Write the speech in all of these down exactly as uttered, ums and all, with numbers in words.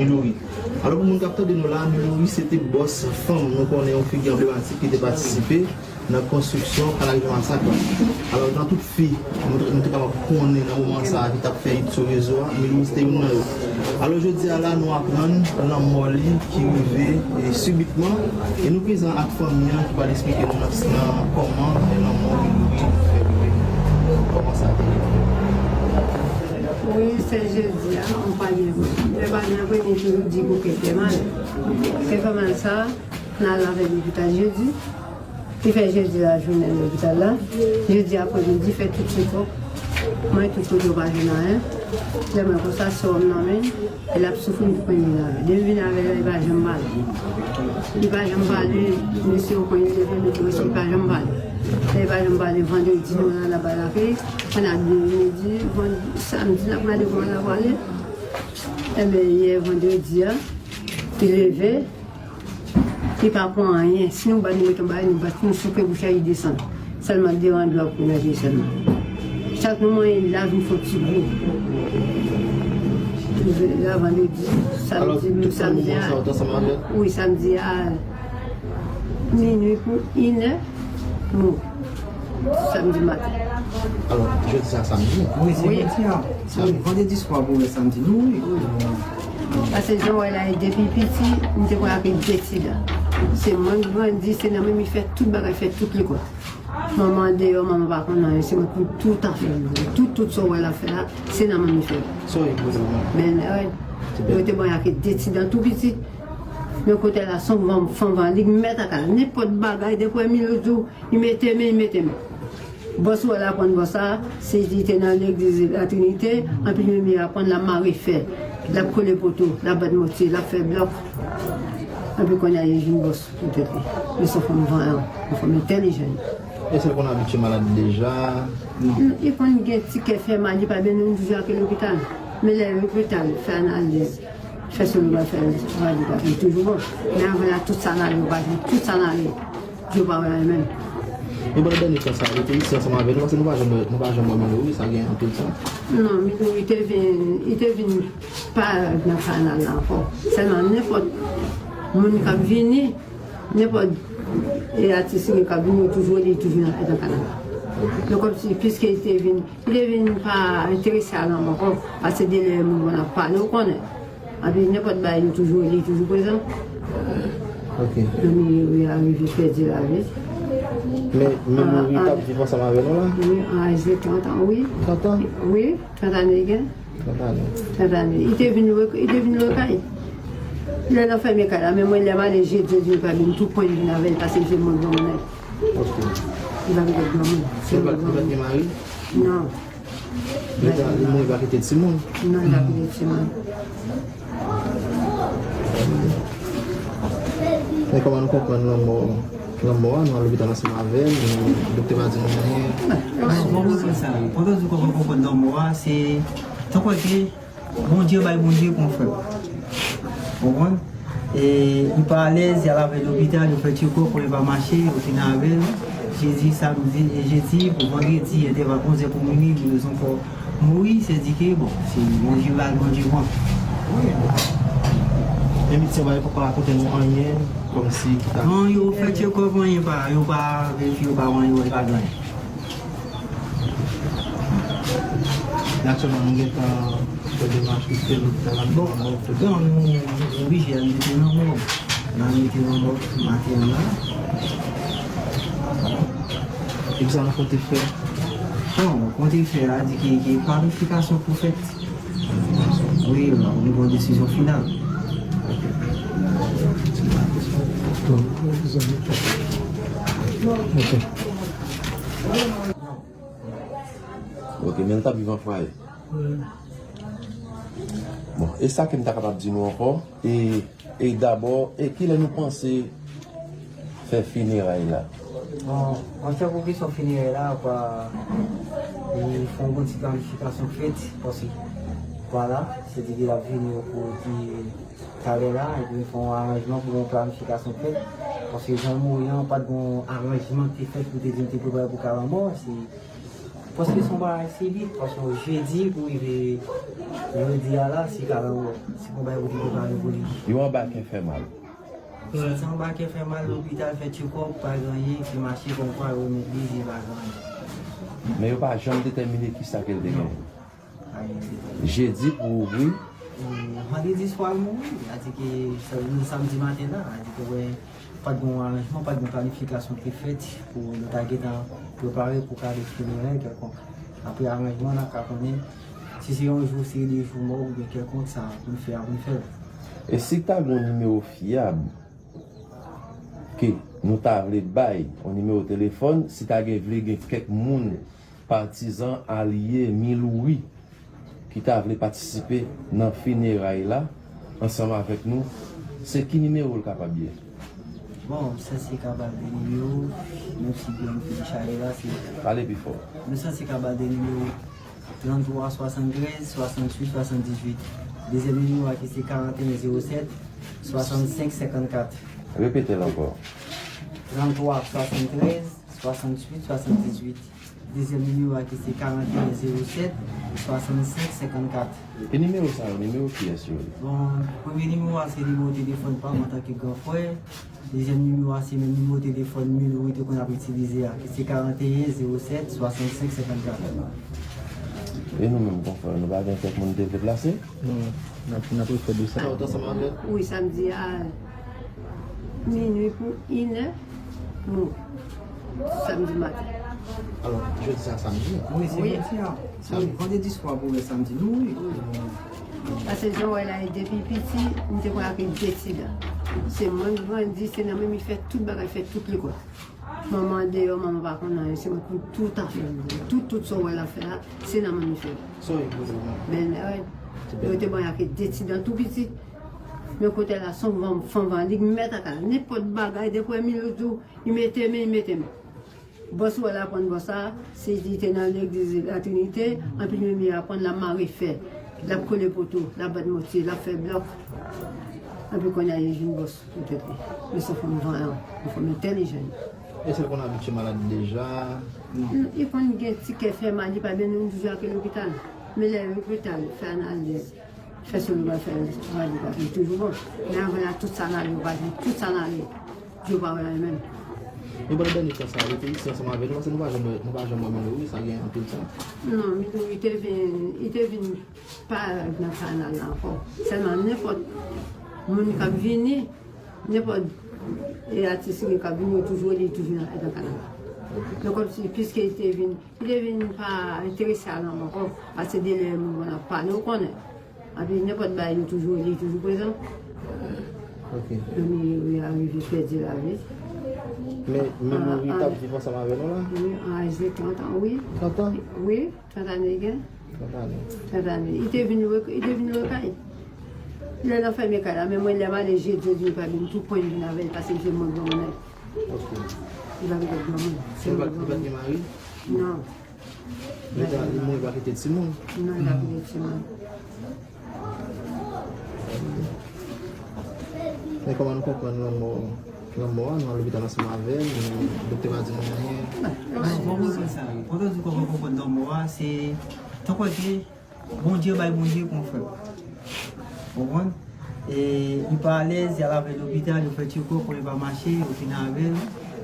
Milouri. Alò, pou moun k ap tande nou la, Milouri se te bòs fanm nou konnen, yon figi anblematik ki te patisipe nan konstriksyon kanalizasyon Masak la. Alò, nan tout fi nou, nou te kapab konnen nan moman sa a ki t ap fè hit sou rezo a, Milouri se te youn nan yo. Alò, jodi a la, nou aprann lanmò li ki rive, e, sibitman, e nou prezan ak fanmi an ki pral eksplike nou nan, nan kòman lanmò Milouri fè rive. Kòman sa te ye? Wi, se jodi a, m pa gen, m pa gen anpil, m toujou di pou kè fè mal. Kè fè mal sa, n al avè l lopital jedi. Li fè jedi lajounen lopital la. Jedi apremidi, fè tout chekòp. Mwen, tout kote, yo pa jwenn anyen. Lè mwen konsa, sè m nan men, e l ap soufri, m pran vin avè l. Depi vin avè l la, li pa janm pale. Li pa janm pale, mesye yo pran li leve, mesye yo, li pa janm pale. Lè li pa janm pale, vandredi, nou la, n ap bay lakle. Pandan di, di, van-, samdi, n ap gade kòman l ap pale. Enben, yè vandredi a, li leve, li pa pran anyen. Si nou bat, nou met yon bagay, nou bat, nou souke bouch la, li desann. Sèlman de rann dlo pou nèg li sèlman. Chak nou manyen, li la vin fè ti gou. La vandredi, samdi, samdi a. Wi, samdi a, minui pou inè, nou. Samdi maten. Alò, jodi sa samdi? Wi, se jodi a. Samdi, vandredi swa pou wè samdi, nou, wi. Paske jan w wè la, depi piti, m te kwè ak de ti dan. Se mwen k grandi, se nan men m li fè tout bagay, fè tout lekòl. Manman deyò, manman pa konn anyen, se mwen ki tout afè l. Tout, tout sa w wè l ap fè la, se nan men m li fè. Sa w ye pou manman? Men, wi. Yo te ban y ak de ti dan tou piti. Men kote la, se yon fanm, fanm li mèt ak al. Nenpòt bagay, depi w wè Milo di w, li mete men, li mete men. Bòs ou wè l aprann bòs sa, se li te nan legliz Latrinite, anpi li menm li aprann l ap mare fè, l ap kole poto, l ap bat mòtye, l ap fè blòk. Anpi kounye a li vin bòs pou tèt li. Men se yon fanm vanyan, yon fanm entèlijan. Èske l konn abitye malad deja? Non. Li konn gen ti kè fè mal, li pa byen, nou toujou ak lopital. Men lè lopital fè analiz, fè sonografi, radyografi, li toujou bon. Men anvan la, tout sa n ale, yo pa jwenn, tout sa n ale, yo pa wè anyen menm. E pandan dènye tan sa a, li te isi ansanm avè nou, paske nou pa janm, nou pa janm wè Milouri, sa gen anpil tan. Non, Milouri te vin, li te vin pa nan kanal la ankò. Sèlman nenpòt moun k ap vini, nenpòt, e, atis ki gen k ap vini, yo toujou li, toujou nan, nan kanal la. Men kòmsi, piske li te vin, li te vin pa enterese a lanmò ankò, paske de lè moun konn ap pale, ou konnen. Anpi nenpòt bagay, li toujou, li toujou prezan. Ok. Nan Milouri a rive pèdi lavi. Men, men Milouri t ap viv ansanm avè nou la? Wi, an aj de trant an, wi. Trant an? Wi, trant ane li gen. Trant ane. Trant ane. Li te vin lwe, li te vin lwe kay. Lè l anfème kay la, men mwen, lè m ale jedi, jedi, m pa vin, tou pwen vin avè l, paske se mwen granmoun nan. Ok. Li pa gen lòt granmoun. Se mwen granmoun. Li pa t gen mari? Non. Li pa, li mouri pa kite timoun? Non, li pa kite timoun. Men kòman nou konprann lanmò, lanmò a, nou al lopital ansanm avè l, men doktè pa di nou anyen. Non, bon, bon, se sa. Pandan nou konprann lanmò a, se tankou ke Bondye bay Bondye pou yon frè. Ou konprann? E li pa alèz, y al avè l lopital, yo fè tchekòp, kò l pa mache, yo fin avè l. Jedi, samdi, e jedi, pou vandredi, entèval onz è pou minui, Milouri ankò mouri, se di ke, bon, se Bondye bay, Bondye pran. Wi. E medsen pa, pa rakonte nou anyen, kòmsi ki ta... Non, yo fè tchekòp, anyen pa, yo pa verifye, yo pa wè anyen, yo pa gen anyen. Men aktyèlman, nou gentan fè demach pou fè lopital la. Bon, bon, nou, nou oblije al mete nan mòg. N al mete nan mòg maten an la. E kisa nou konte fè? Bon, konte fè a di ke, ke planifikasyon pou fèt. Wi, la, nou pran desizyon final. Ok. Ok, men l t ap viv an fwaye. Bon, e sa ke m ta kapab di nou ankò, e, e dabò, e kilè nou panse fè fineray la? Bon, anfèt, pou kesyon fineray la, pa, e, fò yon bon ti planifikasyon fèt, paske, vwala, se di ke l ap vini pou di talè la, epi fè yon aranjman pou yon planifikasyon fèt. Paske jan l mouri an, pa t gen yon aranjman ki te fèt pou te di m te prepare pou ka lanmò, se, Paske se yon bagay sibi, paske jedi pou rive jodi a la, si ka la, se yon bagay pou te prepare pou li. Yo anba kè fè mal. Soti anba kè fè mal, lopital fè tchekòp, pa gen anyen ki mache, kòmkwa yo remèt li, li pa gen anyen. Men yo pa janm detèmine kisa ke l te genyen. Jedi pou ouvri. E, vandredi swa l mouri, sa di ke sa, nou samdi maten la, sa di ke wè, pa t gen yon aranjman, pa t gen yon planifikasyon ki fèt pou nou ta gentan prepare pou ka gen finerèy kèlkonk. Apre aranjman, n ap ka konnen si se yon jou, seri de jou mò oubyen kèlkonk, sa pou n fè a, pou n fè l. E si ta gen yon nimewo fyab ke nou ta vle bay, yon nimewo telefòn, si ta gen vle gen kèk moun patizan, alye, milouri ki ta vle patisipe nan fineray la ansanm avèk nou, se ki nimewo l kapab ye? Bon, m sanse ka ba l de nimewo, menm si byen m fini chaje la, se. Pale pi fò. M sanse ka ba l de nimewo, tranntwa swasanntrèz swasanntuit swasanndizuit. Dezyèm nimewo a ki se karanteyen zewo sèt swasannsenk senkannkat. Repete l ankò. Tranntwa swasanntrèz swasanntuit swasanndizuit. Dezyèm nimewo a ki se karanteyen zewo sèt swasannsenk senkannkat. E nimewo sa yo, nimewo kiyès yo ye? Bon, premye nimewo a se nimewo telefòn pa m antanke gran frè. Dezyèm nimewo a se menm nimewo telefòn Milouri te konn ap itilize a, ki se karanteyen zewo sèt swasannsenk senkannkat. E nou menm, konfrè, nou pa gen kèk moun te vle plase? Non, n ap, n ap refè de sa. Sa w t ansanm avè l? Wi, samdi a minui pou inè, nou, samdi maten. Alò, jodi sa samdi? Wi, se jodi a. Wi. Vandredi swa pou rive samdi, nou, wi. Paske jan w wè la, depi piti, m te kwè ak de ti dan. Se mwen k grandi, se nan men m li fè tout bagay, fè tout lekòl. Manman deyò, manman pa konn anyen, se mwen ki tout afè l. Tout, tout sa w wè l ap fè a, se nan men m li fè l. Sa w ye pou ou? Ben, wè. Yo te ban y ak de ti dan tou piti. Men kote la, se yon fanm, fanm li k mèt ak nenpòt bagay, depi w wè Milou tou, li mete men, li mete men. Bòs ou wè l aprann bòs sa, se li te nan legliz Latrinite, anpi li menm li aprann l ap mare fè, l ap kole poto, l ap bat mòtye, l ap fè blòk. Anpi kounye a li vin bòs pou tèt li. Men se yon fanm vanyan, yon fanm entèlijan. Èske l konn abitye malad deja? Non. Li konn gen ti kè fè mal, li pa byen, nou toujou ak lopital. Men lè lopital fè analiz, fè sonografi, radyografi, li toujou bon. Men anvan la, tout sa n ale, yo pa jwenn, tout sa n ale, yo pa wè anyen menm. E pandan dènye tan sa a, li te isi ansanm avè nou, paske nou pa janm wè, nou pa janm wè Milouri, sa gen anpil tan. Non, Milouri te vin, li te vin pa nan kanal la ankò. Sèlman nenpòt moun k ap vini, nenpòt, e, atis ki ap vini, yo toujou li, toujou nan, nan kanal la. Men kòmsi, piske li te vin, li te vin pa enterese a lanmò ankò, paske de lè moun konn ap pale, ou konnen. Anpi nenpòt bagay, yo toujou li, toujou prezan. Ok. Epi li rive pèdi lavi. Men, men Milouri t ap viv ansanm avè nou la? Wi, an aje trant an, wi. Trant an? Wi. Trant ane gen? Trant ane. Trant ane. Li te vin lwe, li te vin lwe kay. Lè l anfème kay la, men mwen, lè m ale jedi, jodi, li pa vin, tou pwen vin avè l, paske se mwen granmoun nan. Ok. Li pa vin granmoun. Se mwen granmoun. Li pa t gen mari? Non. Li pa, li mouri pa kite timoun? Non, li pa kite timoun. Men kòman nou konprann lanmò, lanmò a, nou al lopital ansanm avè l, men doktè pa di nou anyen. Bon, bon, bon, sa, pandan nou konprann lanmò a, se tankou ke Bondye bay Bondye, konfrè. Konprann? E li pa alèz, y al avè l lopital, yo fè tchekòp, anyen pa mache, yo fini avè l.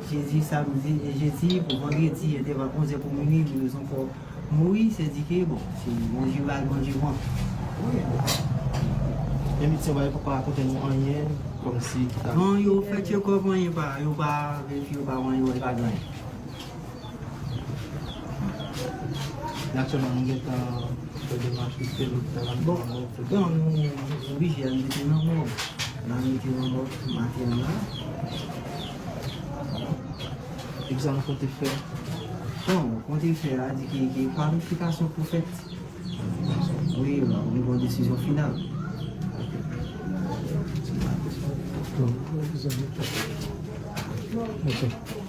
Jedi, samdi, e jedi pou vandredi, entèval onz è pou minui, li rezon fò mouri, se di ke, bon, se Bondye bay, Bondye pran. Wi. Men medsen yo pa, yo poko rakonte nou anyen, kòmsi ki ta. Non, yo fè tchekòp, anyen pa, yo pa verifye, yo pa wè anyen, yo pa gen anyen. Men aktyèlman, nou gentan fè demach pou fè lopital la. Bon, bon, nou, nou oblije al mete nan mòg. N al mete nan mòg maten an la. E kisa nou konte fè? Bon, konte fè a, di ke, ke planifikasyon pou fèt. Wi, nou pran desizyon final. Ok.